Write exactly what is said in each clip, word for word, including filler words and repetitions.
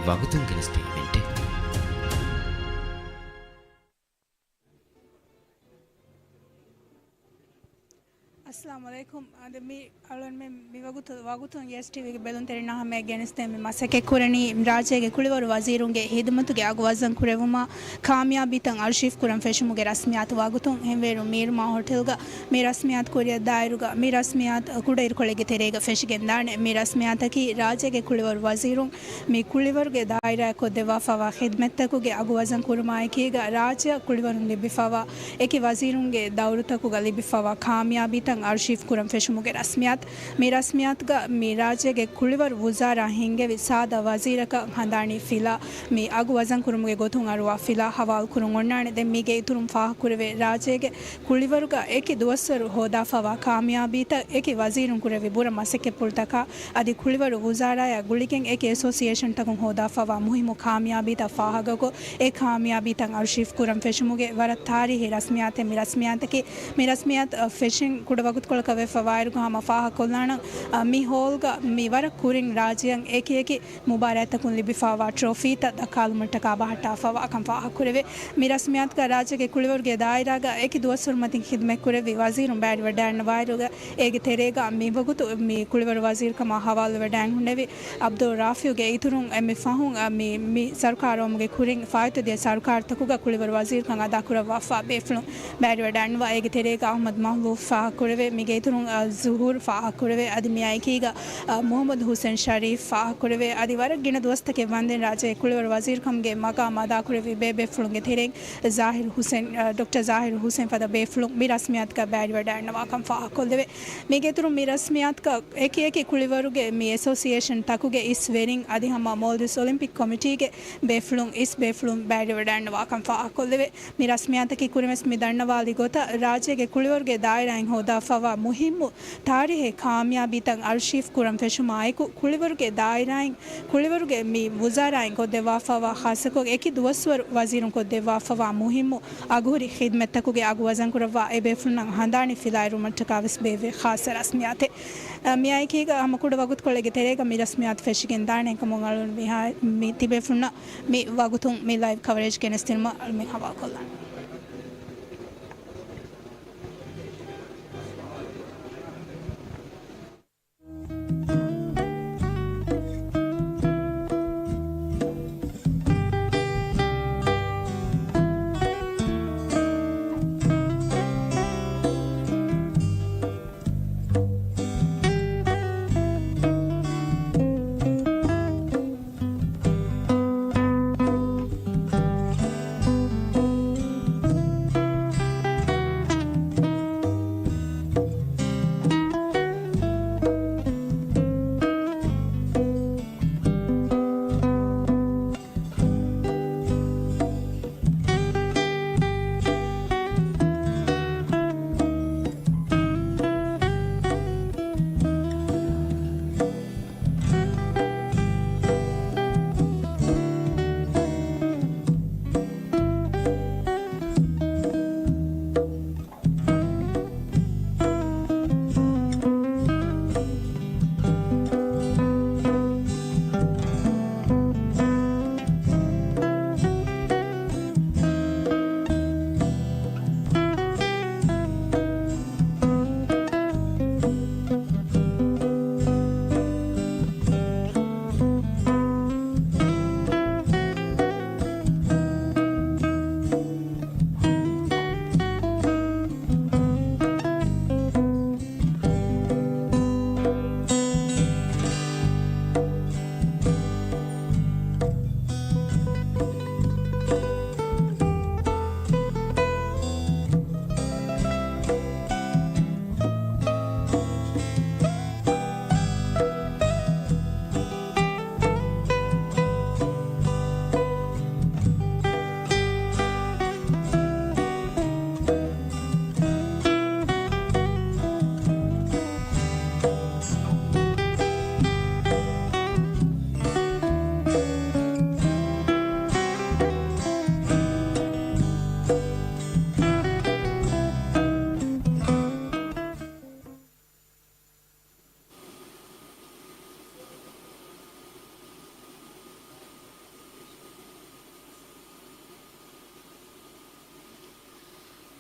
ވަގުތުން ގެނެސްދިން އިވެންޓެއް. އައްސަލާމު ޢަލައިކުމް. އަދި މި އަޅުން މި، މި ވަގުތު، ވަގުތުން އެސްޓީވީގެ ބެލުންތެރިންނާ ހަމަޔަށް ގެނެސްދޭން މި މަސައްކަތް ކުރަނީ ރާއްޖޭގެ ކުޅިވަރު ވަޒީރުންގެ ހިދުމަތުގެ އަގު ވަޒަން ކުރެވުމާ، ކާމިޔާބީތައް އަރްޝީފް ކުރަން ފެށުމުގެ ރަސްމިއްޔާތު ވަގުތުން ހެންވޭރު މީރުމާ ހޮޓެލްގަ މި ރަސްމިއްޔާތު ކުރިއަށް ދާއިރުގަ މި ރަސްމިއްޔާތު ކުޑައިރުކޮޅެއްގެ ތެރޭގަ ފެށިގެންދާނެ. މި ރަސްމިއްޔާތަކީ ރާއްޖޭގެ ކުޅިވަރު ވަޒީރުން މި ކުޅިވަރުގެ ދާއިރާއަށް ކޮށްދެއްވާފައިވާ ޚިދްމަތްތަކުގެ އަގު ވަޒަން ކުރުމާއެކީގަ، ރާއްޖެއަށް ކުޅިވަރުން ލިބިފައިވާ އެކި ވަޒީރުންގެ ދައުރުތަކުގަ ލިބިފައިވާ ކާމިޔާބީތައް އަރްޝީފް ކުރަން ފެށުމުގެ ރަސްމިއްޔާތު. މި ރަސްމިއްޔާތުގަ މި ރާއްޖޭގެ ކުޅިވަރު ވުޒާރާ ހިންގެވި ސާދަ ވަޒީރަކަށް ހަނދާނީ ފިލާ، މި އަގު ވަޒަން ކުރުމުގެ ގޮތުން އަރުވާ ފިލާ ހަވާލު ކުރުން އޮންނާނެ. ދެން މީގެ އިތުރުން ފާހަގަކުރެވޭ، ރާއްޖޭގެ ކުޅިވަރުގަ އެކި ދުވަސްވަރު ހޯދާފައިވާ ކާމިޔާބީތައް، އެކި ވަޒީރުން ކުރެއްވި ބުރަ މަސައްކަތްޕުޅުތަކާ، އަދި ކުޅިވަރު ވުޒާރާއާ ގުޅިގެން އެކި އެސޯސިއޭޝަންތަކުން ހޯދާފައިވާ މުހިއްމު ކާމިޔާބީތައް ފާހަގަކޮށް، އެ ކާމިޔާބީތައް އަރްޝީފް ކުރަން ފެށުމުގެ ވަރަށް ތާރީހީ ރަސްމިއްޔާތެއް މި ރަސްމިއްޔާތަކީ. މި ރަސްމިއްޔާތު ފެށިން ކުޑަ ވަގުތުކޮޅަކަށް ވެފައިވާއިރުގަ ހަމަ ފާހަގަކޮށްލާނަން، މި ހޯލްގަ މި ވަރަށް ކުރިން ރާއްޖެއަށް އެކި އެކި މުބާރާތްތަކުން ލިބިފައިވާ ޓްރޮފީތައް ދައްކާލުމަށްޓަކާ ބަހައްޓާފައިވާކަން ފާހަގަކުރެވޭ. މި ރަސްމިއްޔާތުގަ ރާއްޖޭގެ ކުޅިވަރުގެ ދާއިރާގަ އެކި ދުވަސްވަރު މަތިން ޚިދުމަތްކުރެއްވި ވަޒީރުން ބައިވެރިވެވަޑައިގަންނަވާއިރުގަ، އޭގެ ތެރޭގަ މިވަގުތު މި ކުޅިވަރު ވަޒީރުކަމާ ހަވާލުވެވަޑައިގެން ހުންނެވި އަބްދުއްރައުފްގެ އިތުރުން އެންމެ ފަހުން މި، މި ސަރުކާރު އައުމުގެ ކުރިން ފާއިތުދިޔަ ސަރުކާރުތަކުގަ ކުޅިވަރު ވަޒީރުކަން އަދާކުރައްވާފައިވާ ބޭފުޅުން ބައިވެރިވެވަޑައިގަންނަވާ. އޭގެ ތެރޭގަ އަޙްމަދު މަހްލޫފް ފާހަގަކުރެވޭ. މީގެ އިތުރުން، އަ، ޒުހޫރު ފާހަގަކުރެވޭ. އަދި މިއާއެކީގަ، އަ، މުޙައްމަދު ޙުސެން ޝަރީފް ފާހަގަކުރެވޭ. އަދި ވަރަށް ގިނަ ދުވަސްތަކެއް ވަންދެން ރާއްޖޭގެ ކުޅިވަރު ވަޒީރުކަމުގެ މަގާމް އަދާކުރެއްވި ބޭބޭފުޅުންގެ ތެރެއިން ޒާހިރު ޙުސެން، އަ، ޑޮކްޓަރ ޒާހިރު ޙުސެން ފަދަ ބޭފުޅުން މި ރަސްމިއްޔާތުގަ ބައިވެރިވެވަޑައިގަންނަވާކަން ފާހަގަކޮށްލެވޭ. މީގެ އިތުރުން މި ރަސްމިއްޔާތުގަ އެކި އެކި ކުޅިވަރުގެ މި އެސޯސިއޭޝަންތަކުގެ އިސް ވެރިން އަދި ހަމަ މޯލްޑިވްސް އޮލިމްޕިކް ކޮމިޓީގެ ބޭފުޅުން އިސް ބޭފުޅުން ބައިވެރިވެވަޑައިގަންނަވާކަން ފާހަގަކޮށްލެވޭ. މި ރަސްމިއްޔާތަކީ ކުރިންވެސް މި ދަންނަވާލި ގޮތަށް ރާއްޖޭގެ ކުޅިވަރުގެ ދާއިރާއިން ހޯދާފައިވާ މުހިއްމު ތާރީހީ ކާމިޔާބީތައް އަރްޝީފް ކުރަން ފެށުމާއެކު، ކުޅިވަރުގެ ދާއިރާއިން، ކުޅިވަރުގެ މި ވުޒާރާއިން ކޮށްދެއްވާފައިވާ، ޚާއްޞަކޮށް އެކި ދުވަސްވަރު ވަޒީރުން ކޮށްދެއްވާފައިވާ މުހިއްމު އަގުހުރި ޚިދްމަތްތަކުގެ އަގު ވަޒަންކުރައްވާ އެބޭފުޅުންނަށް ހަނދާނީ ފިލާއިރުވުމަށްޓަކާވެސް ބޭއްވޭ ޚާއްޞަ ރަސްމިއްޔާތެއް. އަ، މިއާއެކީގަ ހަމަ ކުޑަ ވަގުތުކޮޅެއްގެ ތެރޭގަ މި ރަސްމިއްޔާތު ފެށިގެން ދާނެ ކަމުން އަޅުން މިހާ-، މި ތިބޭފުޅުންނަށް މި ވަގުތުން މި ލައިވް ކަވަރޭޖް ގެނެސްދިނުމަށް އަޅުމެން ހަވާލުކޮށްލާނަން.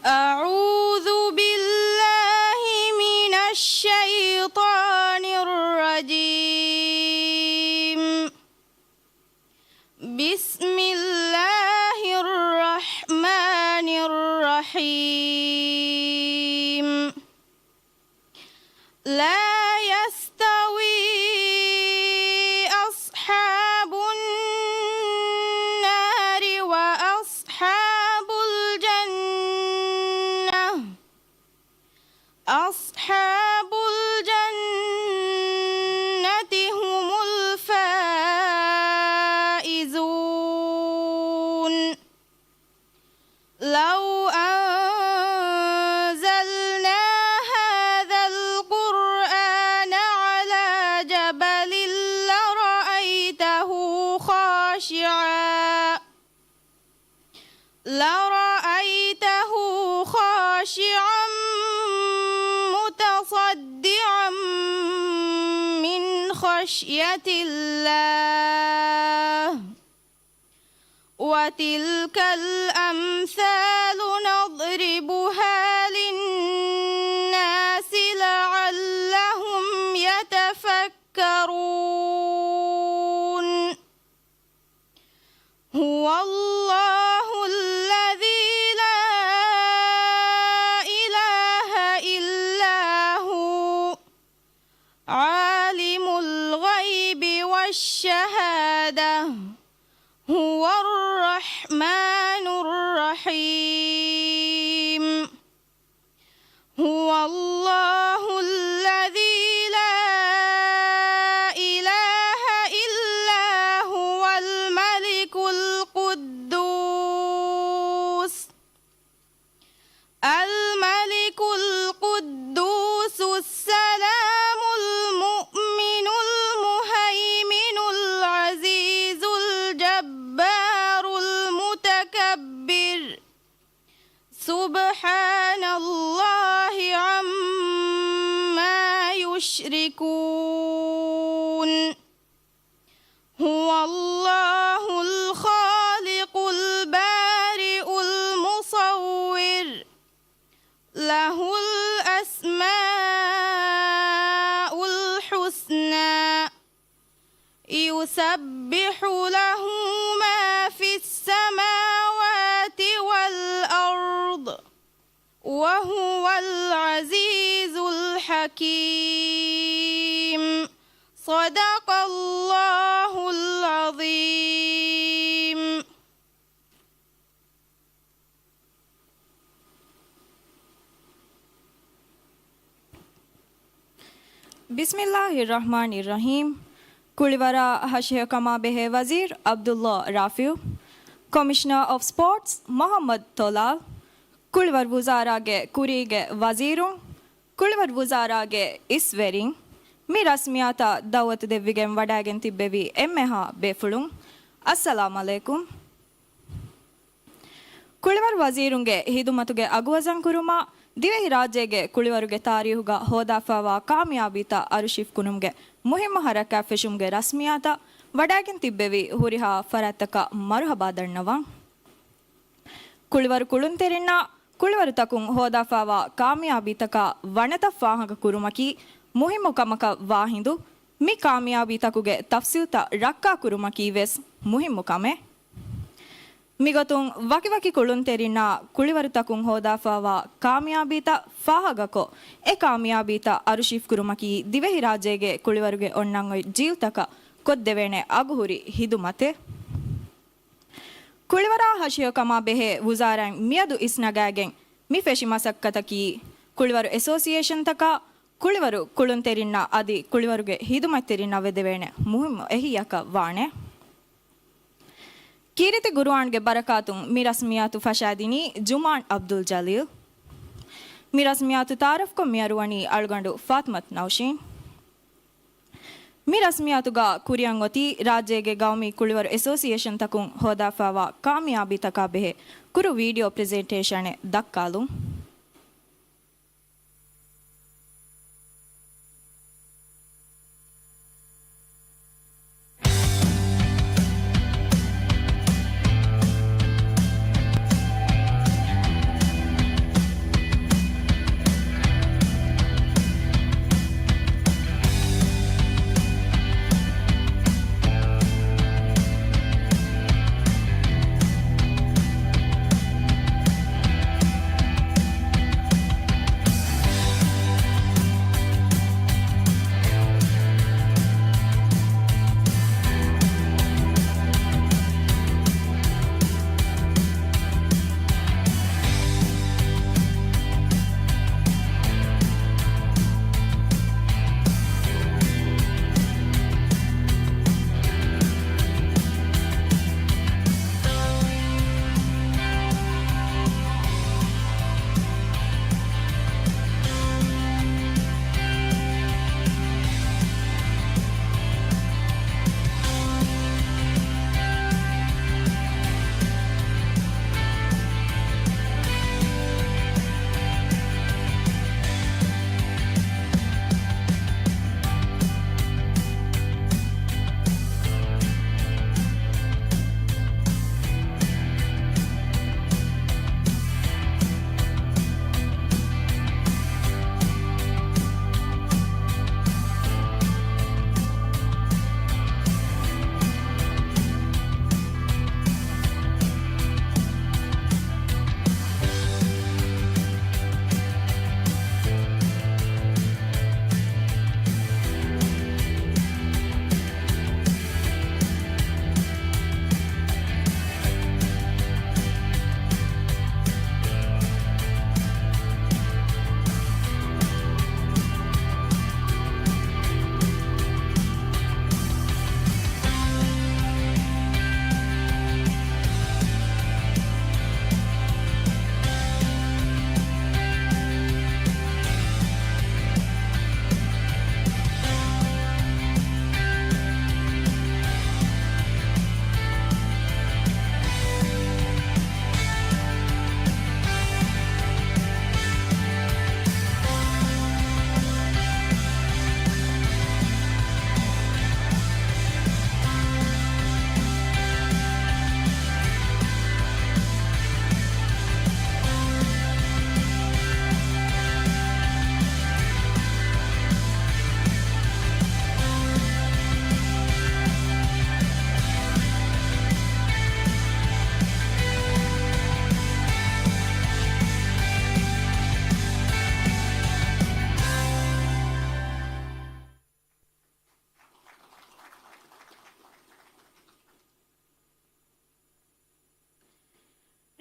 أعوذ بالله من الشيطان الرجيم. بسم الله الرحمن الرحيم. لا يستوي أصحاب النار وأصحاب الجنة. أصحاب الجنة هم الفائزون. لو أنزلنا هذا القرآن على جبل لرأيته خاشعا، لرأيته خاشعا متصدعا من خشية الله. وتلك الأمثال نضربها للناس لعلهم يتفكرون. هو الله الذي لا إله إلا هو، عالم الغيب والشهادة، هو الرحمن الرحيم. هو الله الذي لا إله إلا هو الملك القدوس، الملك القدوس السلام المؤمن المهيمن العزيز الجبار المتكبر. سبحان الله عما يشركون. هو الله الخالق البارئ المصور، له الأسماء الحسنى، يسبح له ما في السماوات والأرض، وهو العزيز الحكيم. صدق الله العظيم. بسم الله الرحمن الرحيم. ކުޅިވަރާ ހަށިހެޔޮކަމާ ބެހޭ ވަޒީރު ޢަބްދުﷲ ރާފިޢު، ކޮމިޝަނަރ އޮފް ސްޕޯޓްސް މުޙައްމަދު ތޮލާލް، ކުޅިވަރު ވުޒާރާގެ ކުރީގެ ވަޒީރުން، ކުޅިވަރު ވުޒާރާގެ އިސްވެރިން، މި ރަސްމިއްޔާތަށް ދަޢުވަތު ދެއްވިގެން ވަޑައިގެން ތިއްބެވި އެންމެހާ ބޭފުޅުން، އައްސަލާމް ޢަލައިކުމް. ކުޅިވަރު ވަޒީރުންގެ ހިދުމަތުގެ އަގުވަޒަންކުރުމާ، ދިވެހިރާއްޖޭގެ ކުޅިވަރުގެ ތާރީހުގަ ހޯދާފައިވާ ކާމިޔާބީތައް އަރުޝީފް ކުރުމުގެ މުހިއްމު ހަރަކާތް ފެށުމުގެ ރަސްމިއްޔާތަށް ވަޑައިގެން ތިއްބެވި ހުރިހާ ފަރާތްތަކަށް މަރުޙަބާ ދަންނަވަން. ކުޅިވަރު ކުޅުންތެރިންނާ ކުޅިވަރުތަކުން ހޯދާފައިވާ ކާމިޔާބީތަކާ ވަނަތައް ފާހަގަކުރުމަކީ މުހިއްމު ކަމަކަށް ވާހިނދު، މި ކާމިޔާބީތަކުގެ ތަފްސީލްތައް ރައްކާކުރުމަކީވެސް މުހިއްމު ކަމެއް. މިގޮތުން ވަކިވަކި ކުޅުންތެރިންނާ ކުޅިވަރުތަކުން ހޯދާފައިވާ ކާމިޔާބީތައް ފާހަގަކޮށް، އެ ކާމިޔާބީތައް އަރުޝީފްކުރުމަކީ ދިވެހިރާއްޖޭގެ ކުޅިވަރުގެ އޮންނަން އޮތް ޖީލްތަކަށް ކޮށްދެވޭނެ އަގުހުރި ހިދުމަތެއް. ކުޅިވަރާ ހަށިހެޔޮކަމާ ބެހޭ ވުޒާރާއިން މިއަދު އިސްނަގާގެން މި ފެށި މަސައްކަތަކީ، ކުޅިވަރު އެސޯސިއޭޝަންތަކާ ކުޅިވަރު ކުޅުންތެރިންނާ އަދި ކުޅިވަރުގެ ހިދުމަތްތެރިންނަށް ވެދެވޭނެ މުހިއްމު އެހީއަކަށް ވާނެ. ކީރިތި ޤުރުއާންގެ ބަރަކާތުން މި ރަސްމިއްޔާތު ފަށާދިނީ ޖުމާން ޢަބްދުލް ޖަލީލް. މި ރަސްމިއްޔާތު ތަޢާރަފްކޮށް މިއަރުވަނީ އަޅުގަނޑު ފާތިމަތު ނައުޝީން. މި ރަސްމިއްޔާތުގަ ކުރިއަށް އޮތީ ރާއްޖޭގެ ގައުމީ ކުޅިވަރު އެސޯސިއޭޝަންތަކުން ހޯދާފައިވާ ކާމިޔާބީތަކާ ބެހޭ ކުރު ވީޑިއޯ ޕްރެޒެންޓޭޝަނެއް ދައްކާލުން.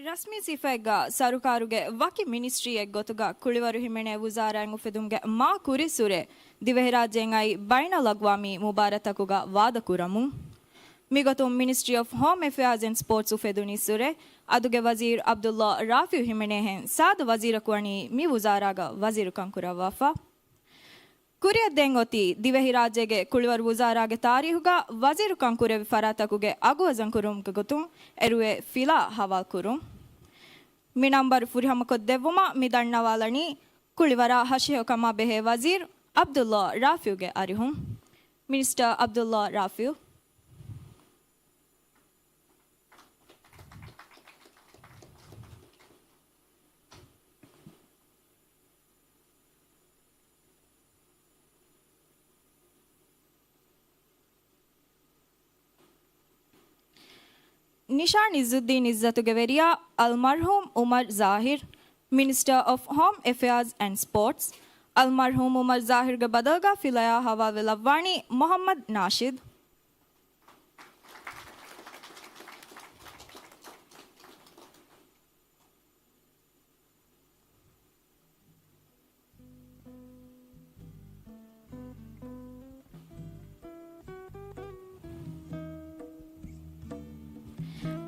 ރަސްމީ ސިފައެއްގަ ސަރުކާރުގެ ވަކި މިނިސްޓްރީއެއް ގޮތުގަ ކުޅިވަރު ހިމެނޭ ވުޒާރާއެއް އުފެދުމުގެ މާ ކުރިއްސުރެ ދިވެހިރާއްޖޭން އައި ބައިނަލްއަގްވާމީ މުބާރާތަކުގަ ވާދަކުރަމުން. މިގޮތުން މިނިސްޓްރީ އޮފް ހޯމް އެފެއާޒް އެންޑް ސްޕޯޓްސް އުފެދުނީއްސުރެ އަދުގެ ވަޒީރު އަބްދުﷲ ރާފިޢު ހިމެނޭހެން ސާދަ ވަޒީރަކު ވަނީ މި ވުޒާރާގަ ވަޒީރުކަން ކުރައްވާފަ. ކުރިއަށްދޭން އޮތީ ދިވެހިރާއްޖޭގެ ކުޅިވަރު ވުޒާރާގެ ތާރީހުގަ ވަޒީރުކަން ކުރެއްވި ފަރާތަކުގެ އަގު ވަޒަންކުރުމުގެ ގޮތުން އެރުވޭ ފިލާ ހަވާލުކުރުން. މި ނަންބަރު ފުރިހަމަކޮށްދެއްވުމަށް މި ދަންނަވާލަނީ ކުޅިވަރާ ހަށިހެޔޮކަމާ ބެހޭ ވަޒީރު އަބްދުﷲ ރާފިޢުގެ އަރިހުން. މިނިސްޓަރ އަބްދުﷲ ރާފިޢު. ނިޝާން އިއްޒުއްދީން އިއްޒަތުގެ ވެރިޔާ އަލްމަރްޙޫމް ޢުމަރު ޒާހިރު، މިނިސްޓަރ އޮފް ހޯމް އެފެއާޒް އެންޑް ސްޕޯޓްސް. އަލްމަރްޙޫމް ޢުމަރު ޒާހިރުގެ ބަދަލުގަ ފިލަޔާ ހަވާލުވެ ލައްވާނީ މުޙައްމަދު ނާޝިދު.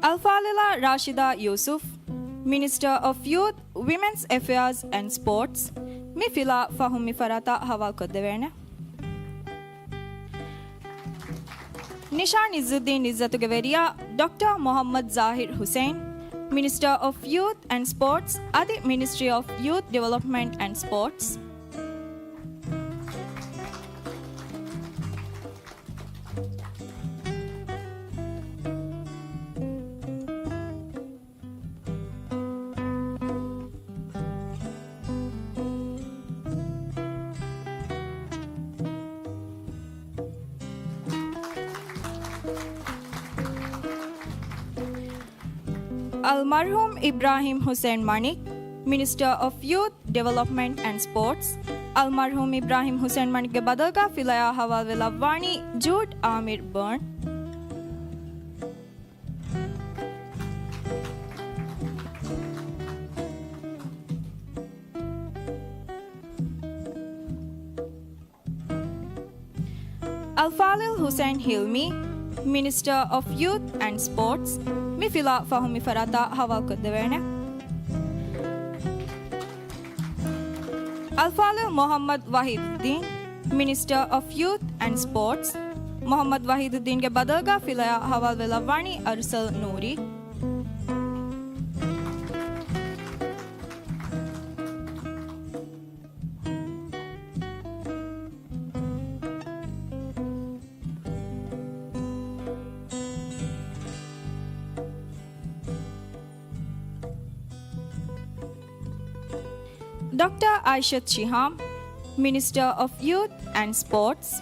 އަލްފާޟިލާ ރާޝިދާ ޔޫސުފް، މިނިސްޓަރ އޮފް ޔޫތު، ވިމެންސް އެފެއާޒް އެންޑް ސްޕޯޓްސް. މި ފިލާ ފަހުން މި ފަރާތަށް ހަވާލުކޮށްދެވޭނެ. ނިޝާން އިއްޒުއްދީން އިއްޒަތުގެ ވެރިޔާ ޑޮކްޓަރ މުޙައްމަދު ޒާހިރު ޙުސައިން، މިނިސްޓަރ އޮފް ޔޫތު އެންޑް ސްޕޯޓްސް އަދި މިނިސްޓްރީ އޮފް ޔޫތު ޑިވެލޮޕްމަންޓް އެންޑް ސްޕޯޓްސް. އަލްމަރްޙޫމް އިބްރާހީމް ޙުސައިން މަނިކް، މިނިސްޓަރ އޮފް ޔޫތު ޑިވެލޮޕްމަންޓް އެންޑް ސްޕޯޓްސް. އަލްމަރްޙޫމް އިބްރާހީމް ޙުސައިން މަނިކްގެ ބަދަލުގަ ފިލަޔާ ހަވާލުވެ ލައްވާނީ ޖޫޑް އާމިރު ބާން. އަލްފާޟިލް ޙުސައިން ޙިލްމީ، މިނިސްޓަރ އޮފް ޔޫތު އެންޑް ސްޕޯޓްސް، މި ފިލާ ފަހުން މި ފަރާތަށް ހަވާލުކޮށްދެވޭނެ. އަލްފާޟިލް މުޙައްމަދު ވަޙީދުއްދީން، މިނިސްޓަރ އޮފް ޔޫތު އެންޑް ސްޕޯޓްސް، މުޙައްމަދު ވަޙީދުއްދީންގެ ބަދަލުގަ ފިލަޔާ ހަވާލުވެ ލައްވާނީ އަރުސަލް ނޫރީ. ޑޮކްޓަރ އާއިޝަތު ޝިހާމް، މިނިސްޓަރ އޮފް ޔޫތު އެންޑް ސްޕޯޓްސް.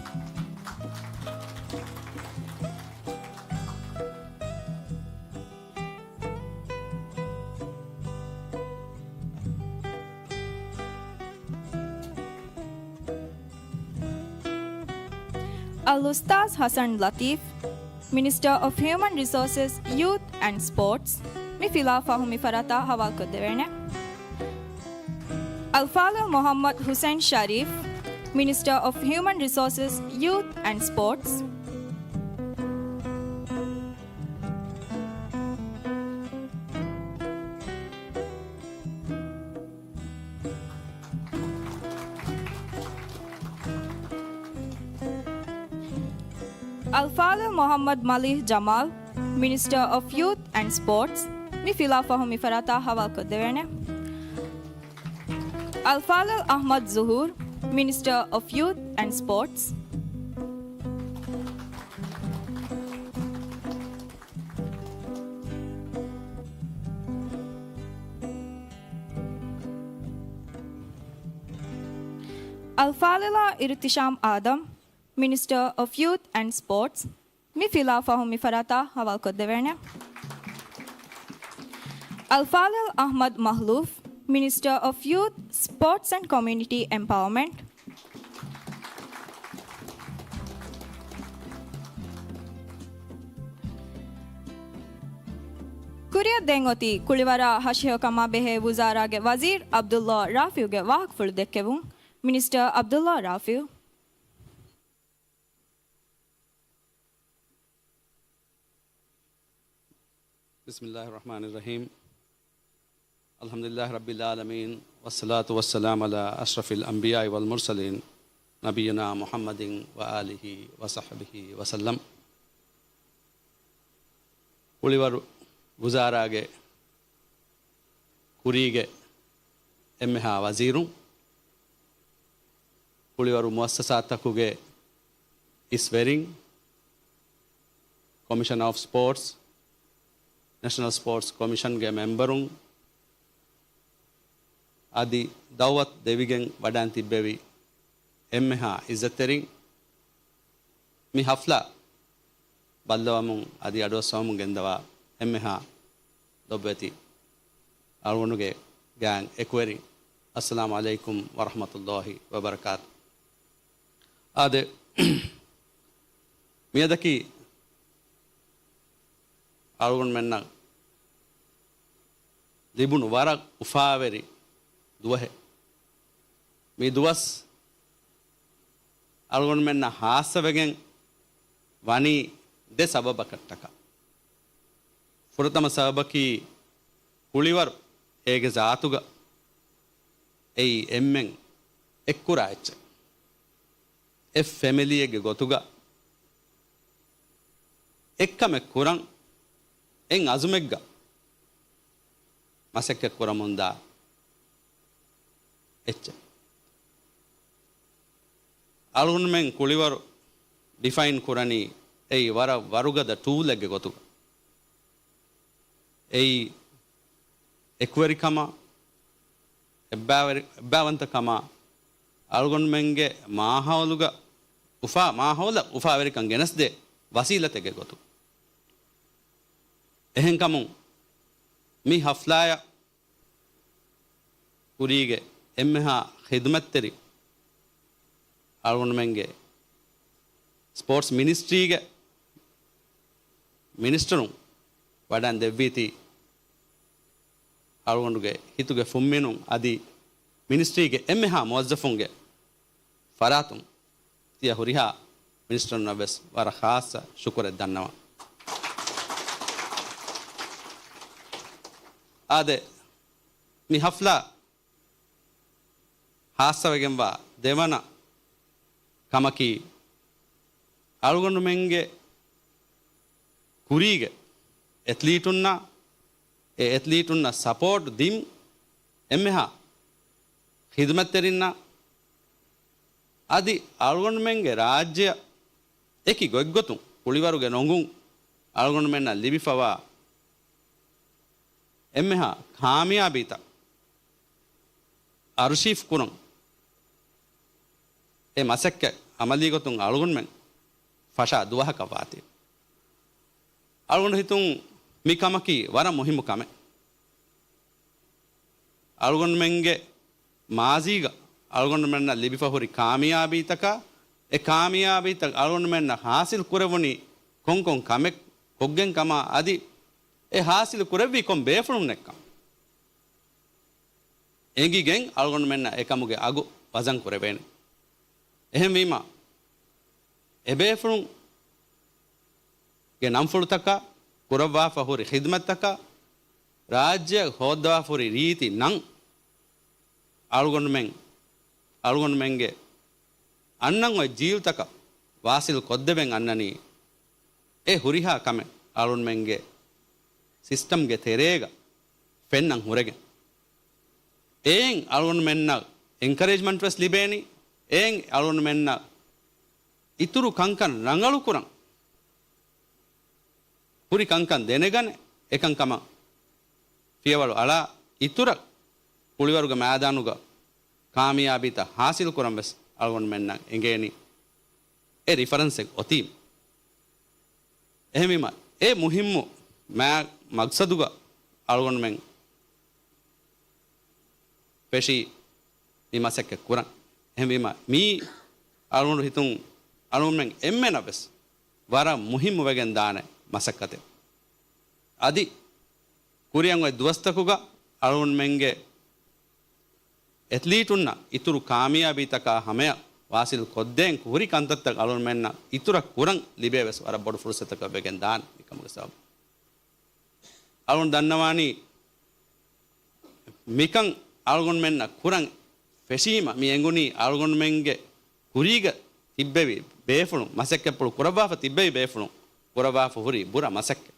އަލްއުސްތާޛް ޙަސަން ލަތީފް، މިނިސްޓަރ އޮފް ހިއުމަން ރިސޯސަސް، ޔޫތު އެންޑް ސްޕޯޓްސް، މި ފިލާ ފަހުން މި ފަރާތަށް ހަވާލުކޮށްދެވޭނެ. އަލްފާޟިލް މުޙައްމަދު ޙުސައިން ޝަރީފް، މިނިސްޓަރ އޮފް ހިއުމަން ރިސޯސަސް، ޔޫތު އެންޑް ސްޕޯޓްސް. އަލްފާޟިލް މުޙައްމަދު މަލީޙް ޖަމާލް، މިނިސްޓަރ އޮފް ޔޫތު އެންޑް ސްޕޯޓްސް، މި ފިލާ ފަހުން މި ފަރާތަށް ހަވާލުކޮށްދެވޭނެ. އަލްފާޟިލް އަޙްމަދު ޒުހޫރު، މިނިސްޓަރ އޮފް ޔޫތު އެންޑް ސްޕޯޓްސް. އަލްފާޟިލާ އިރުތިޝާމް އާދަމް، މިނިސްޓަރ އޮފް ޔޫތު އެންޑް ސްޕޯޓްސް، މި ފިލާ ފަހުން މި ފަރާތަށް ހަވާލުކޮށްދެވޭނެ. އަލްފާޟިލް އަޙްމަދު މަހްލޫފް، މިނިސްޓަރ އޮފް ޔޫތު، ސްޕޯޓްސް އެންޑް ކޮމިއުނިޓީ އެމްޕަވަރމަންޓް. ކުރިއަށް ދެން އޮތީ ކުޅިވަރާ ހަށިހެޔޮކަމާ ބެހޭ ވުޒާރާގެ ވަޒީރު ޢަބްދުﷲ ރާފިޢުގެ ވާހަކަފުޅު ދެއްކެވުން. މިނިސްޓަރ ޢަބްދުﷲ ރާފިޢު. بسم الله الرحمن الرحيم. الحمد لله رب العالمين، والصلاة والسلام على أشرف الأنبياء والمرسلين، نبينا محمد وآله وصحبه وسلم. ކުޅިވަރު ވުޒާރާގެ ކުރީގެ އެންމެހާ ވަޒީރުން، ކުޅިވަރު މުއައްސަސާތަކުގެ އިސްވެރިން، ކޮމިޝަނަރ އޮފް ސްޕޯޓްސް، ނެޝަނަލް ސްޕޯޓްސް ކޮމިޝަންގެ މެމްބަރުން، އަދި ދައުވަތު ދެވިގެން ވަޑައިން ތިއްބެވި އެންމެހާ އިއްޒަތްތެރިން، މި ހަފްލާ ބައްލަވަމުން އަދި އަޑުއައްސަވަމުން ގެންދަވާ އެންމެހާ ލޮބުވެތި އަޅުގަނޑުގެ ގާތް އެކުވެރިން، އައްސަލާމު ޢަލައިކުމް ވަރަޙްމަތުﷲ ވަބަރަކާތު. އާދެ، މިއަދަކީ އަޅުގަނޑުމެންނަށް ލިބުނު ވަރަށް އުފާވެރި ދުވަހެއް. މި ދުވަސް އަޅުގަނޑުމެންނަށް ހާއްސަވެގެން ވަނީ ދެ ސަބަބަކަށްޓަކާ. ފުރަތަމަ ސަބަބަކީ ކުޅިވަރު އޭގެ ޒާތުގަ އެއީ އެންމެން އެއްކުރާ އެއްޗެއް. އެއް ފެމިލީއެއްގެ ގޮތުގަ އެއްކަމެއް ކުރަން އެއް އަޒުމެއްގަ މަސައްކަތް ކުރަމުންދާ އެއްޗެއް. އަޅުގަނޑުމެން ކުޅިވަރު ޑިފައިން ކުރަނީ އެއީ ވަރަށް ވަރުގަދަ ޓޫލެއްގެ ގޮތުގަ. އެއީ އެކުވެރިކަމާ، އެއްބާވެރި-، އެއްބާވަންތަކަމާ، އަޅުގަނޑުމެންގެ މާހައުލުގަ އުފާ-، މާހައުލަށް އުފާވެރިކަން ގެނެސްދޭ ވަސީލަތެއްގެ ގޮތު. އެހެންކަމުން މި ހަފްލާޔަށް ކުރީގެ އެންމެހާ ޚިދުމަތްތެރި އަޅުގަނޑުމެންގެ ސްޕޯޓްސް މިނިސްޓްރީގެ މިނިސްޓަރުން ވަޑައިން ދެއްވީތީ، އަޅުގަނޑުގެ ހިތުގެ ފުންމިނުން އަދި މިނިސްޓްރީގެ އެންމެހާ މުވައްޒަފުންގެ ފަރާތުން ތިޔަ ހުރިހާ މިނިސްޓަރުންނަށް ވެސް ވަރަށް ޚާއްޞަ ޝުކުރެއް ދަންނަވަން. އާދެ، މި ހަފްލާ ހާއްސަވެގެންވާ ދެވަނަ ކަމަކީ، އަޅުގަނޑުމެންގެ ކުރީގެ އެތްލީޓުންނާ، އެ އެތްލީޓުންނަށް ސަޕޯޓް ދިން އެންމެހާ ޚިދުމަތްތެރިންނާ، އަދި އަޅުގަނޑުމެންގެ ރާއްޖެއަށް އެކި ގޮތްގޮތުން ކުޅިވަރުގެ ރޮނގުން އަޅުގަނޑުމެންނަށް ލިބިފަވާ އެންމެހާ ކާމިޔާބީތައް އަރުޝީފް ކުރަން އެ މަސައްކަތް އަމަލީގޮތުން އަޅުގަނޑުމެން ފަށާ ދުވަހަކަށް ވާތީ. އަޅުގަނޑު ހިތުން މި ކަމަކީ ވަރަށް މުހިއްމު ކަމެއް. އަޅުގަނޑުމެންގެ މާޒީގަ އަޅުގަނޑުމެންނަށް ލިބިފަ ހުރި ކާމިޔާބީތަކާ، އެ ކާމިޔާބީތައް އަޅުގަނޑުމެންނަށް ހާސިލް ކުރެވުނީ ކޮންކޮން ކަމެއް ކޮށްގެން ކަމާ އަދި އެ ހާސިލް ކުރެއްވީ ކޮން ބޭފުޅުންނެއްކަން އެނގިގެން އަޅުގަނޑުމެންނަށް އެކަމުގެ އަގު ވަޒަން ކުރެވޭނެ. އެހެންވީމަ، އެބޭފުޅުން ގެ ނަންފުޅުތަކާ، ކުރައްވާފަ ހުރި ޚިދުމަތްތަކާ، ރާއްޖެއަށް ހޯއްދަވާފަ ހުރި ރީތި ނަން، އަޅުގަނޑުމެން، އަޅުގަނޑުމެންގެ އަންނަން އޮތް ޖީލްތަކަށް ވާސިލް ކޮށްދެވެން އަންނަނީ، އެ ހުރިހާ ކަމެއް އަޅުގަނޑުމެންގެ ސިސްޓަމްގެ ތެރޭގަ ފެންނަން ހުރެގެން. އެއިން އަޅުގަނޑުމެންނަށް އެންކަރޭޖްމަންޓް ވެސް ލިބޭނީ. އެއިން އަޅުގަނޑުމެންނަށް އިތުރު ކަންކަން ރަނގަޅުކުރަން، ހުރި ކަންކަން ދެނެގަނެ، އެކަންކަމަށް ފިޔަވަޅު އަޅާ، އިތުރަށް ކުޅިވަރުގެ މައިދާނުގަ ކާމިޔާބީތައް ހާސިލްކުރަން ވެސް އަޅުގަނޑުމެންނަށް އެނގޭނީ އެ ރިފަރެންސެއް އޮތީމަ. އެހެންވީމަ، އެ މުހިއްމު މާ-، މަގްސަދުގަ އަޅުގަނޑުމެން ފެށީ މި މަސައްކަތް ކުރަން. އެހެންވީމަ، މީ އަޅުގަނޑު ހިތުން އަޅުގަނޑުމެން އެންމެނަށް ވެސް ވަރަށް މުހިއްމު ވެގެން ދާނެ މަސައްކަތެއް. އަދި ކުރިއަށް އޮތް ދުވަސްތަކުގަ އަޅުގަނޑުމެންގެ އެތްލީޓުންނަށް އިތުރު ކާމިޔާބީތަކާ ހަމަޔަށް ވާސިލް ކޮށްދޭން ކުރި ކަންތައްތައް އަޅުގަނޑުމެންނަށް އިތުރަށް ކުރަން ލިބޭ ވެސް ވަރަށް ބޮޑު ފުރުސަތަކަށް ވެގެން ދާނެ މިކަމުގެ ސަބަބުން. އަޅުގަނޑު ދަންނަވާނީ މިކަން އަޅުގަނޑުމެންނަށް ކުރަން ފެށީމަ މި އެނގުނީ އަޅުގަނޑުމެންގެ ކުރީގަ ތިއްބެވި ބޭފުޅުން، މަސައްކަތްޕުޅު ކުރައްވާފަ ތިއްބެވި ބޭފުޅުން ކުރައްވާފަ ހުރި ބުރަ މަސައްކަތް.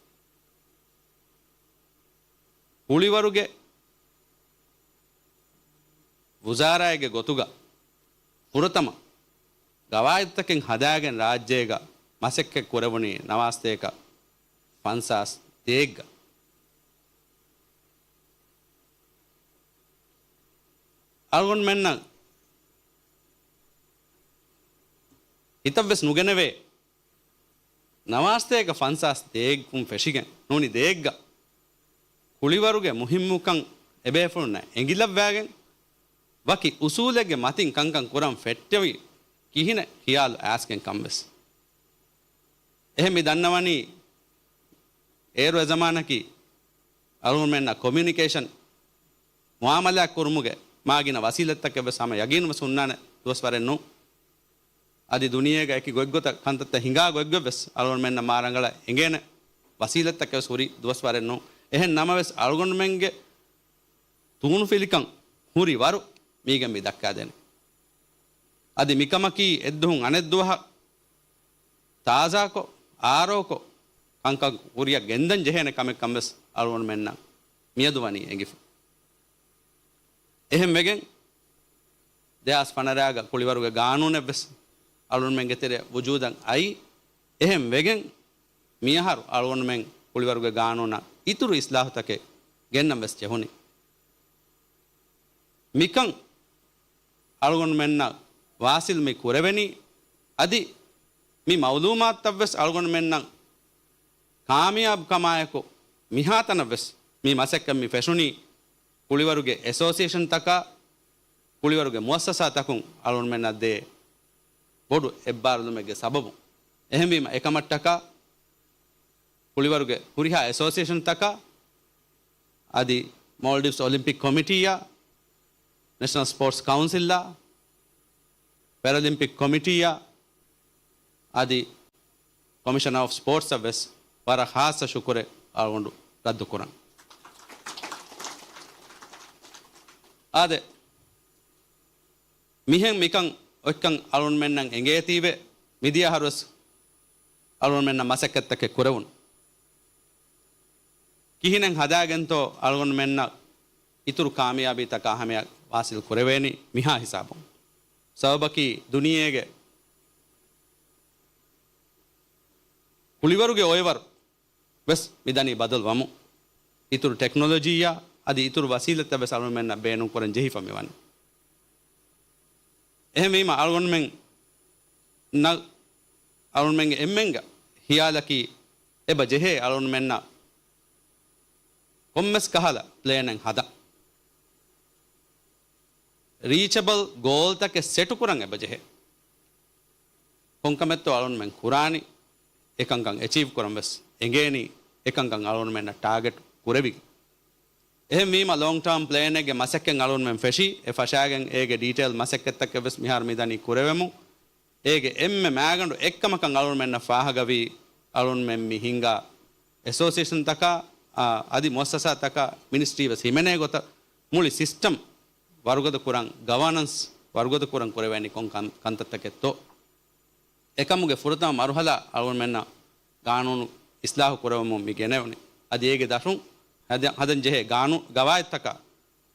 ކުޅިވަރުގެ ވުޒާރާއެއްގެ ގޮތުގަ ފުރަތަމަ ގަވާއިދުތަކެއް ހަދާގެން ރާއްޖޭގަ މަސައްކަތް ކުރެވުނީ ނަވާސްތޭކަ ފަންސާސް ދޭއްގަ. އަޅުގަނޑުމެންނަށް ހިތަށްވެސް ނުގެނެވޭ، ނަވާސްތޭކަ ފަންސާސް ދޭއްކުން ފެށިގެން ނޫނީ ދޭއްގަ ކުޅިވަރުގެ މުހިއްމުކަން އެބޭފުޅުންނަށް އެނގިލައްވާގެން، ވަކި އުސޫލެއްގެ މަތިން ކަންކަން ކުރަން ފެއްޓެވި ކިހިނެއް ޚިޔާލު އައިސްގެން ކަންވެސް. އެހެން މި ދަންނަވަނީ، އޭރު އެ ޒަމާނަކީ އަޅުގަނޑުމެންނަށް ކޮމިއުނިކޭޝަން މުއާމަލާތް ކުރުމުގެ މާ ގިނަ ވަސީލަތްތަކެއް ވެސް ހަމަ ޔަގީން ވެސް ހުންނާނެ ދުވަސްވަރެއް ނޫން. އަދި ދުނިޔޭގަ އެކި ގޮތްގޮތަށް ކަންތައްތައް ހިނގާ ގޮތްގޮތް ވެސް އަޅުގަނޑުމެންނަށް މާ ރަނގަޅަށް އެނގޭނެ ވަސީލަތްތަކެއް ވެސް ހުރި ދުވަސްވަރެއް ނޫން. އެހެން ނަމަވެސް އަޅުގަނޑުމެންގެ ތޫނުފިލިކަން ހުރި ވަރު މީގެން މި ދައްކާދޭނެ. އަދި މިކަމަކީ އެއްދުހުން އަނެއްދުވަހަށް ތާޒާކޮށް، އާރޯކޮށް، ކަންކަން ކުރިއަށް ގެންދަން ޖެހޭނެ ކަމެއް ކަން ވެސް އަޅުގަނޑުމެންނަށް މިއަދު ވަނީ އެނގިފަ. އެހެން ވެގެން، ދެހާސް ފަނަރައިގަ ކުޅިވަރުގެ ގާނޫނެއް ވެސް އަޅުގަނޑުމެންގެ ތެރެއަށް ވުޖޫދަށް އައީ. އެހެން ވެގެން، މިއަހަރު އަޅުގަނޑުމެން ކުޅިވަރުގެ ގާނޫނަށް އިތުރު އިސްލާހުތަކެއް ގެންނަން ވެސް ޖެހުނީ. މިކަން އަޅުގަނޑުމެންނަށް ވާސިލް މި ކުރެވެނީ، އަދި މި މައުލޫމާތުތައް ވެސް އަޅުގަނޑުމެންނަށް ކާމިޔާބު ކަމާއެކު، މިހާތަނަށް ވެސް މި މަސައްކަތް މި ފެށުނީ ކުޅިވަރުގެ އެސޯސިއޭޝަންތަކާ، ކުޅިވަރުގެ މުއައްސަސާތަކުން އަޅުގަނޑުމެންނަށް ދޭ ބޮޑު އެއްބާރުލުމެއްގެ ސަބަބުން. އެހެންވީމަ، އެކަމަށްޓަކާ ކުޅިވަރުގެ ހުރިހާ އެސޯސިއޭޝަންތަކާ، އަދި މޯލްޑިވްސް އޮލިމްޕިކް ކޮމިޓީއާ، ނެޝަނަލް ސްޕޯޓްސް ކައުންސިލްއާ، ޕެރަލިމްޕިކް ކޮމިޓީއާ، އަދި ކޮމިޝަނަރ އޮފް ސްޕޯޓްސްއަށް ވެސް ވަރަށް ޚާއްޞަ ޝުކުރެއް އަޅުގަނޑު ރައްދު ކުރަން. އާދެ، މިހެން މިކަން އޮތްކަން އަޅުގަނޑުމެންނަށް އެނގޭތީވެ، މިދިޔަ އަހަރުވެސް އަޅުގަނޑުމެންނަށް މަސައްކަތްތަކެއް ކުރެވުނު. ކިހިނެއް ހަދާގެންތޯ އަޅުގަނޑުމެންނަށް އިތުރު ކާމިޔާބީތަކާ ހަމަޔަށް ވާސިލް ކުރެވޭނީ މިހާ ހިސާބުން. ސަބަބަކީ ދުނިޔޭގެ ކުޅިވަރުގެ އޮއެވަރު ވެސް މިދަނީ ބަދަލު ވަމުން. އިތުރު ޓެކްނޮލޮޖީއާ އަދި އިތުރު ވަސީލަތްތައް ވެސް އަޅުގަނޑުމެންނަށް ބޭނުން ކުރަން ޖެހިފަ މިވަނީ. އެހެންވީމަ އަޅުގަނޑުމެން ނަ-، އަޅުގަނޑުމެންގެ އެންމެންގެ ހިޔާލަކީ އެބަ ޖެހޭ އަޅުގަނޑުމެންނަށް ކޮންމެސް ކަހަލަ ޕްލޭނެއް ހަދަން. ރީޗަބަލް ގޯލްތަކެއް ސެޓުކުރަން އެބަޖެހޭ. ކޮންކަމެއްތޯ އަޅުންމެން ކުރާނީ، އެކަންކަން އެޗީވް ކުރަން ވެސް އެނގޭނީ، އެކަންކަން އަޅުންމެންނަށް ޓާގެޓް ކުރެވިގެން. އެހެންވީމަ، ލޯންގް ޓާމް ޕްލޭނެއްގެ މަސައްކަތް އަޅުންމެން ފެށީ، އެ ފަށާގެން އޭގެ ޑީޓެއިލް މަސައްކަތްތަކެއް ވެސް މިހާރު މިދަނީ ކުރެވެމުން. އޭގެ އެންމެ މައިގަނޑު އެއްކަމަކަށް އަޅުންމެންނަށް ފާހަގަވީ، އަޅުންމެން މި ހިންގާ އެސޯސިއޭޝަންތަކާ، އާ، އަދި މުއައްސަސާތަކާ މިނިސްޓްރީ ވެސް ހިމެނޭ ގޮތަށް މުޅި ސިސްޓަމް ވަރުގަދަ ކުރަން، ގަވަނަންސް ވަރުގަދަ ކުރަން ކުރެވޭނީ ކޮން ކަން-، ކަންތައްތަކެއްތޯ؟ އެކަމުގެ ފުރަތަމަ މަރުހަލާ އަޅުންމެންނަށް ގާނޫނު އިސްލާހު ކުރެވެމުން މި ގެނެވުނީ. އަދި އޭގެ ދަށުން ހަދަ-، ހަދަން ޖެހޭ ގާނޫ-، ގަވާއިދުތަކާ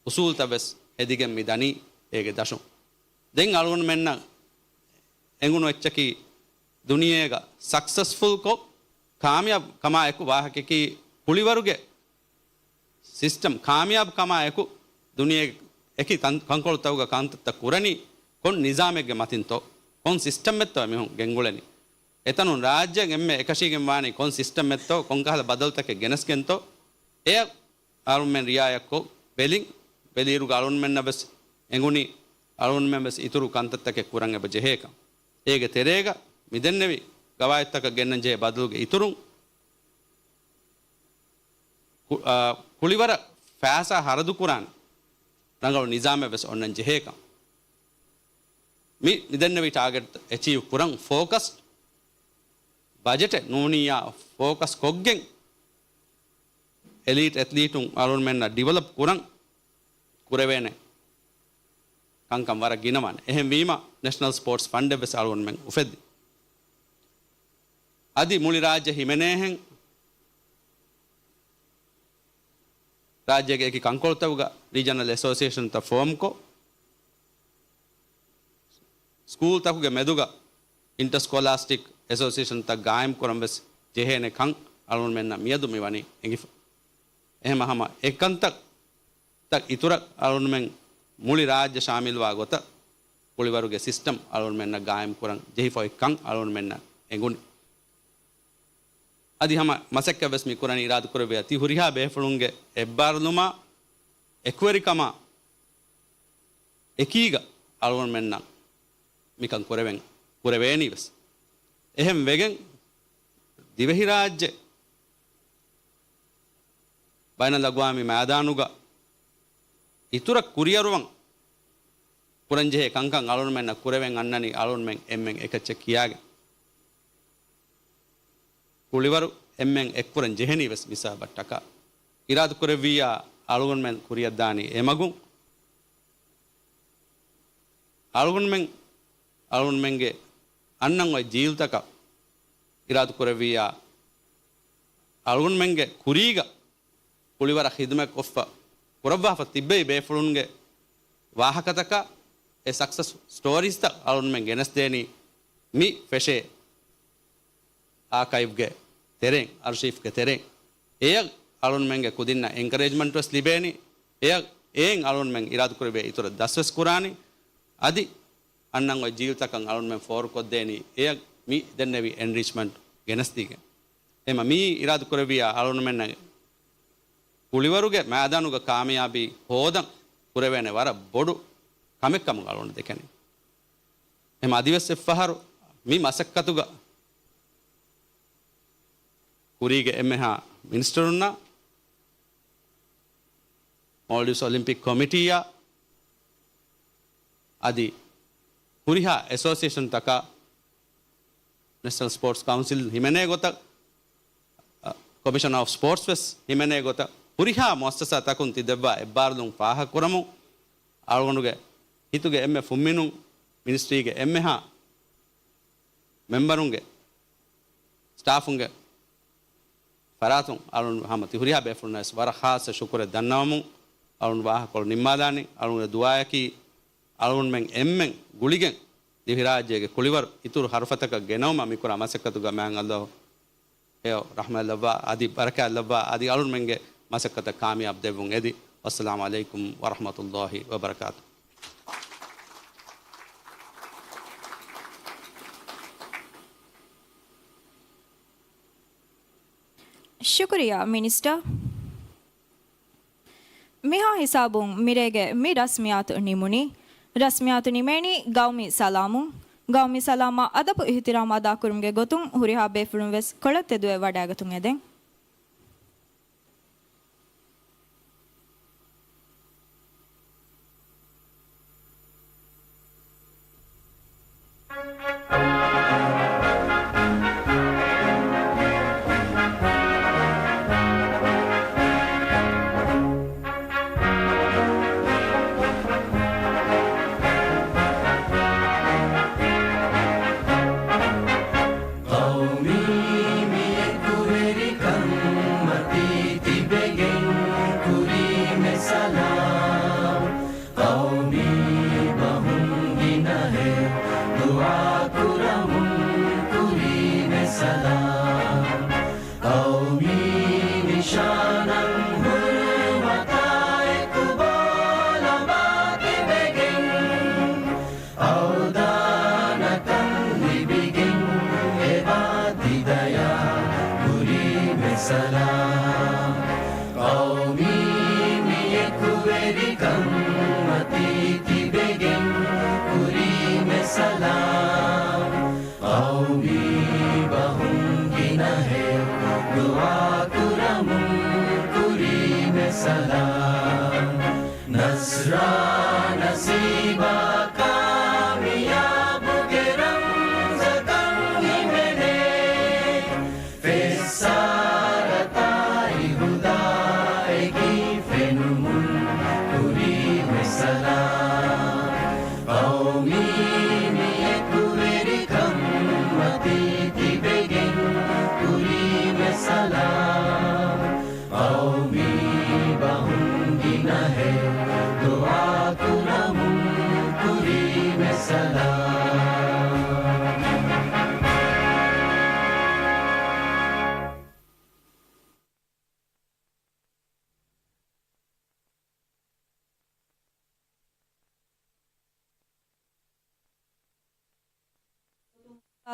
އުސޫލްތައް ވެސް ހެދިގެން މި ދަނީ އޭގެ ދަށުން. ދެން އަޅުގަނޑުމެންނަށް އެނގުނު އެއްޗަކީ، ދުނިޔޭގަ ސަކްސެސްފުލްކޮށް، ކާމިޔާބު ކަމާ އެކު ވާހަކައަކީ، ކުޅިވަރުގެ ސިސްޓަމް ކާމިޔާބު ކަމާ އެކު، ދުނިޔޭގެ އެކި ތަން-، ކަންކޮޅުތަކުގަ ކަންތައްތައް ކުރަނީ ކޮން ނިޒާމެއްގެ މަތިންތޯ؟ ކޮން ސިސްޓަމެއްތޯ އެމީހުން ގެންގުޅެނީ؟ އެތަނުން ރާއްޖެއަށް އެންމެ އެކަށީގެން ވާނީ ކޮން ސިސްޓަމެއްތޯ؟ ކޮންކަހަލަ ބަދަލުތަކެއް ގެނެސްގެންތޯ؟ އެއަށް އަޅުންމެން ރިއާޔަތްކޮށް ބެލިން، ބެލިއިރުގަ އަޅުންމެންނަށް ވެސް އެނގުނީ، އަޅުންމެން ވެސް އިތުރު ކަންތައްތަކެއް ކުރަން އެބަ ޖެހޭކަން. އޭގެ ތެރޭގަ މި ދެންނެވި ގަވާއިދުތަކަށް ގެންނަން ޖެހޭ ބަދަލުގެ އިތުރުން، ކު-، އާ، ކުޅިވަރަށް ފައިސާ ހަރަދުކުރާނެ ރަނގަޅު ނިޒާމެއް ވެސް އޮންނަން ޖެހޭކަން. މި، މިދެންނެވި ޓާގެޓް އެޗީވް ކުރަން ފޯކަސް ބަޖެޓެއް ނޫނިއްޔާ ފޯކަސް ކޮށްގެން އެލީޓް އެތްލީޓުން އަޅުގަނޑުމެންނަށް ޑިވެލޮޕް ކުރަން ކުރެވޭނެ ކަންކަން ވަރަށް ގިނަވާނެ. އެހެންވީމަ ނެޝަނަލް ސްޕޯޓްސް ފަންޑެއް ވެސް އަޅުގަނޑުމެން އުފެއްދި. އަދި މުޅި ރާއްޖެ ހިމެނޭހެން ރާއްޖޭގެ އެކި ކަންކޮޅުތަކުގަ ރީޖަނަލް އެސޯސިއޭޝަންތައް ފޯމްކޮށް، ސްކޫލްތަކުގެ މެދުގަ އިންޓަސްކޮލާސްޓިކް އެސޯސިއޭޝަންތައް ގާއިމްކުރަން ވެސް ޖެހޭނެ ކަން އަޅުގަނޑުމެންނަށް މިއަދު މި ވަނީ އެނގިފަ. އެހެން ހަމަ އެކަންތައް ތައް އިތުރަށް އަޅުގަނޑުމެން މުޅި ރާއްޖެ ޝާމިލްވާ ގޮތަށް ކުޅިވަރުގެ ސިސްޓަމް އަޅުގަނޑުމެންނަށް ގާއިމްކުރަން ޖެހިފައި ކަން އަޅުގަނޑުމެންނަށް އެނގުނީ. އަދި ހަމަ މަސައްކަތް ވެސް މި ކުރަނީ އިރާދަކުރެއްވިޔާ ތި ހުރިހާ ބޭފުޅުންގެ އެއްބާރުލުމާ އެކުވެރިކަމާ އެކީގަ އަޅުގަނޑުމެންނަށް މިކަން ކުރެވެން ކުރެވޭނީ ވެސް. އެހެން ވެގެން ދިވެހިރާއްޖެ ބައިނަލްއަގްވާމީ މައިދާނުގަ އިތުރަށް ކުރިއަރުވަން ކުރަންޖެހޭ ކަންކަން އަޅުގަނޑުމެންނަށް ކުރެވެން އަންނަނީ އަޅުގަނޑުމެން އެންމެން އެކައްޗެއް ކިޔާގެން. ކުޅިވަރު އެންމެން އެއްކުރަން ޖެހެނީ ވެސް މިސާބަށްޓަކާ. އިރާދަކުރެއްވިއްޔާ އަޅުގަނޑުމެން ކުރިއަށްދާނީ އެމަގުން. އަޅުގަނޑުމެން، އަޅުގަނޑުމެންގެ އަންނަން އޮތް ޖީލްތަކަށް އިރާދަކުރެއްވިއްޔާ އަޅުގަނޑުމެންގެ ކުރީގަ ކުޅިވަރަށް ޚިދުމަތްކޮށްފަ ކުރައްވާފަ ތިއްބެވި ބޭފުޅުންގެ ވާހަކަތަކާ އެ ސަކްސަސް ސްޓޯރީސްތައް އަޅުގަނޑުމެން ގެނެސްދޭނީ މި ފެށޭ އާކައިވްގެ ތެރެއިން، އަރްޝީފްގެ ތެރެއިން. އެޔަށް އަޅުގަނޑުމެންގެ ކުދިންނަށް އެންކަރޭޖްމަންޓް ވެސް ލިބޭނީ. އެޔަށް އެއިން އަޅުގަނޑުމެން އިރާދަކުރެއްވިޔާ އިތުރަށް ދަސްވެސް ކުރާނީ. އަދި އަންނަން އޮތް ޖީލްތަކަށް އަޅުގަނޑުމެން ފޯރުކޮށްދޭނީ އެޔަށް މި ދެންނެވި އެންރިޗްމަންޓް ގެނެސްދީގެން. އެމަ މިއީ އިރާދަކުރެއްވިޔާ އަޅުގަނޑުމެންނަށް ކުޅިވަރުގެ މައިދާނުގަ ކާމިޔާބީ ހޯދަން ކުރެވޭނެ ވަރަށް ބޮޑު ކަމެއް ކަމުގަ އަޅުގަނޑު ދެކެނީ. އެމަ އަދިވެސް އެއްފަހަރު މި މަސައްކަތުގަ ކުރީގެ އެންމެހާ މިނިސްޓަރުންނާ މޯލްޑިވްސް އޮލިމްޕިކް ކޮމިޓީއާ އަދި ހުރިހާ އެސޯސިއޭޝަންތަކާ ނެޝަނަލް ސްޕޯޓްސް ކައުންސިލް ހިމެނޭ ގޮތަށް، އަ، ކޮމިޝަނަރ އޮފް ސްޕޯޓްސް ވެސް ހިމެނޭ ގޮތަށް ހުރިހާ މުއައްސަސާތަކުން ތި ދެއްވާ އެއްބާރުލުން ފާހަގަކުރަމުން އަޅުގަނޑުގެ ހިތުގެ އެންމެ ފުންމިނުން މިނިސްޓްރީގެ އެންމެހާ މެމްބަރުންގެ ސްޓާފުންގެ ފަރާތުން އަޅުން ހަމަ ތި ހުރިހާ ބޭފުޅުންނަށް ވެސް ވަރަށް ޚާއްޞަ ޝުކުރެއް ދަންނަވަމުން އަޅުން ވާހަކަކޮޅު ނިންމާލާނީ. އަޅުންގެ ދުޢާއަކީ އަޅުންމެން އެންމެން ގުޅިގެން ދިވެހިރާއްޖޭގެ ކުޅިވަރު އިތުރު ހަރުފަތަކަށް ގެނައުމަށް މިކުރާ މަސައްކަތުގަ މާތް ﷲ ހެޔޮ ރަޙްމަތް ލައްވާ، އަދި ބަރަކާތް ލައްވާ، އަދި އަޅުންމެންގެ މަސައްކަތަށް ކާމިޔާބު ދެއްވުން އެދި. ވައްސަލާމު ޢަލައިކުމް ވަރަޙްމަތުﷲ ވަބަރަކާތު. ޝުކުރިއްޔާ މިނިސްޓަރ. މިހާ ހިސާބުން މިރޭގެ މި ރަސްމިއްޔާތު ނިމުނީ. ރަސްމިއްޔާތު ނިމޭނީ ގައުމީ ސަލާމުން. ގައުމީ ސަލާމަށް އަދަބު އިޙްތިރާމް އަދާކުރުމުގެ ގޮތުން ހުރިހާ ބޭފުޅުން ވެސް ކޮޅަށް ތެދުވެ ވަޑައިގަތުން އެދެން. ޤައުމީ މި އެކުވެރިކަން މަތީ ތިބެގެން ކުރީމެ ސަލާމް. ޤައުމީ ބަހުން ގިނަހެޔޮ ދުޢާ ކުރަމުން ކުރީމެ ސަލާމް. ޤައުމީ ނިޝާނަށް ހުރުމަތާ އެކުބޯ ލަބާ ތިބެގެން، އަވްދާނަކަން ލިބިގެން އެބާ ތި ދަޔާ ކުރީމެ ސަލާމް. ޤައުމީ މި އެކުވެރިކަން މަތީ ތިބެގެން ކުރީމެ ސަލާމް. ޤައުމީ ބަހުން ގިނަހެޔޮ ދުޢާ ކުރަމުން ކުރީމެ ރާ ނަސީބާ ކާމިޔާބުގެ ރަމްޒަކަށް ހިމެނޭ. ފެއްސާރަތާއި ހުދާއެކީ ފެނުމުން ކުރީ މެސަލާ. ޤައުމީ މި އެކުވެރިކަން މަތީ ތިބެގެން ކުރީ މެސަލާ. ޤައުމީ ބަހުން ގިނަހެއް ދުޢާ ކުރަމުން ކުރީ މެސަލާ.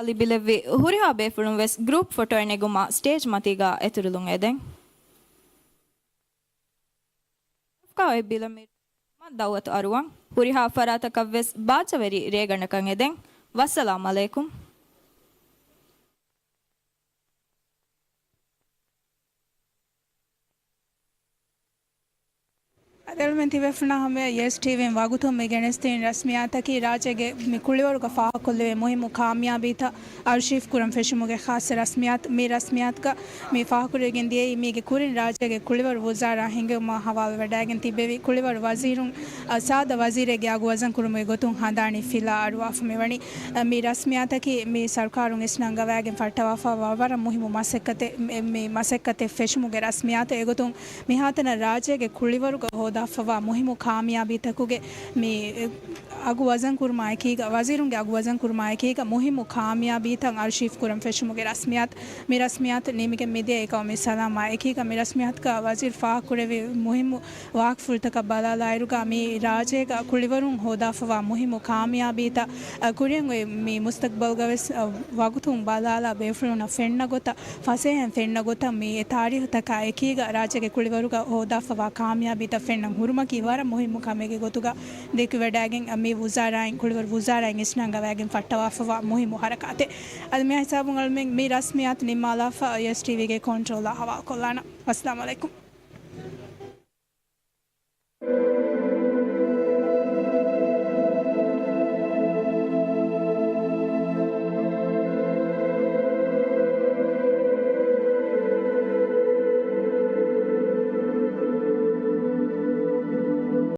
ލިބިލެއްވި ހުރިހާ ބޭފުޅުން ވެސް ގްރޫޕް ފޮޓޯއެއް ނެގުމާ ސްޓޭޖް މަތީގަ އެތުރުލުން އެދެން. ރަފްކާ އޮތް ބިލަށް މި ދައުވަތު އަރުވަން. ހުރިހާ ފަރާތަކަށް ވެސް ބާއްޖަވެރި ރޭގަނޑަކަށް އެދެން. ވައްސަލާމް އަލައިކުމް. އަދި އަޅުމެން ތިބޭފުޅުންނާ ހަމަޔަށް ޔެސް ޓީވީން ވަގުތުން މި ގެނެސްދިން ރަސްމިއްޔާތަކީ ރާއްޖޭގެ މި ކުޅިވަރުގަ ފާހަގަކޮށްލެވޭ މުހިއްމު ކާމިޔާބީތައް އަރުޝީފް ކުރަން ފެށުމުގެ ޚާއްޞަ ރަސްމިއްޔާތު. މި ރަސްމިއްޔާތުގަ މި ފާހަގަކުރެވިގެން ދިޔައީ މީގެ ކުރިން ރާއްޖޭގެ ކުޅިވަރު ވުޒާރާ ހިންގެވުމާ ހަވާލުވެވަޑައިގެން ތިއްބެވި ކުޅިވަރު ވަޒީރުން، އަ، ސާދަ ވަޒީރެއްގެ އަގު ވަޒަން ކުރުމުގެ ގޮތުން ހަނދާނީ ފިލާ އަރުވާފަ މިވަނީ. އަ، މި ރަސްމިއްޔާތަކީ މި ސަރުކާރުން އިސްނަން ގަވައިގެން ފައްޓަވާފަ ވަރަށް މުހިއްމު މަސައްކަތެއް، މި، މި މަސައްކަތެއް ފެށުމުގެ ރަސްމިއްޔާތު. އެގޮތުން މިހާތަނަށް ރާއްޖޭގެ ކުޅިވަރުގަ ހޯދާފަވާ މުހިއްމު ކާމިޔާބީތަކުގެ މި އަގު ވަޒަން ކުރުމާ އެކީގަ، ވަޒީރުންގެ އަގު ވަޒަން ކުރުމާ އެކީގަ، މުހިއްމު ކާމިޔާބީތައް އަރުޝީފް ކުރަން ފެށުމުގެ ރަސްމިއްޔާތު. މި ރަސްމިއްޔާތު ނިމިގެން މިދިޔައީ ޤައުމީ ސަލާމާ އެކީގަ. މި ރަސްމިއްޔާތުގަ ވަޒީރު ފާހަގަކުރެއްވި މުހިއްމު ވާހަކަފުޅުތަކަށް ބަލާލާއިރުގަ، މި ރާއްޖޭގަ ކުޅިވަރުން ހޯދާފަވާ މުހިއްމު ކާމިޔާބީތައް، އަ، ކުރިއަށް އޮތް މި މުސްތަޤްބަލްގަ ވެސް، އަ، ވަގުތުން ބަލާލާ ބޭފުޅުންނަށް ފެންނަ ގޮތަށް، ފަސޭހައިން ފެންނަ ގޮތަށް މި އެ ތާރީޚުތަކާ އެކީގަ ރާއްޖޭގެ ކުޅިވަރުގަ ހޯދާފަވާ ކާމިޔާބީތައް ފެންނަން ހުރުމަކީ ވަރަށް މުހިއްމު ކަމެއްގެ ގޮތުގަ ދެކިވަޑައިގެން، މި ވުޒާރާއިން، ކުޅިވަރު ވުޒާރާއިން އިސްނަން ގަވައިގެން ފައްޓަވާފަވާ މުހިއްމު ހަރަކާތެއް. އަދި މި ހިސާބުން އަޅުމެން މި ރަސްމިއްޔާތު ނިންމާލާފަ ޔެސް ޓީވީގެ ކޮންޓްރޯލާ ހަވާލުކޮށްލާނަން. އައްސަލާމު ޢަލައިކުމް.